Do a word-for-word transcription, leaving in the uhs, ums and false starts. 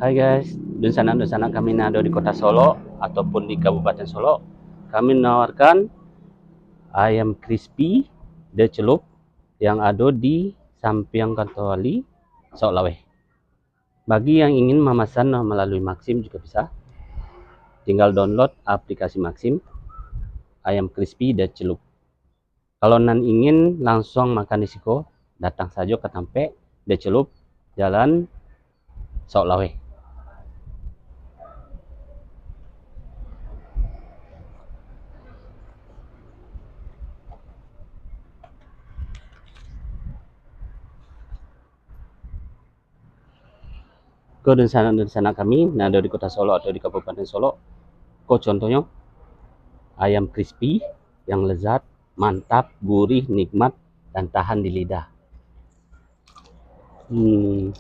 Hai guys, dunsanak-dunsanak kami nan ado di Kota Solok ataupun di Kabupaten Solok, kami menawarkan ayam crispy The Celup yang ado di sampiang kantor wali, Sauk Laweh. Bagi yang ingin mamasan malalui Maxim juga bisa. Tinggal download aplikasi Maxim, ayam crispy The Celup. Kalau nan ingin langsuang makan di siko, datang sajo ka tampek The Celup, Jalan Sauk Laweh. Ko dunsanak-dunsanak kami nan ado di Kota Solok atau di Kabupaten Solok, ko contohnyo ayam crispy yang lezat, mantap, gurih, nikmat, dan tahan di lidah. Hmm,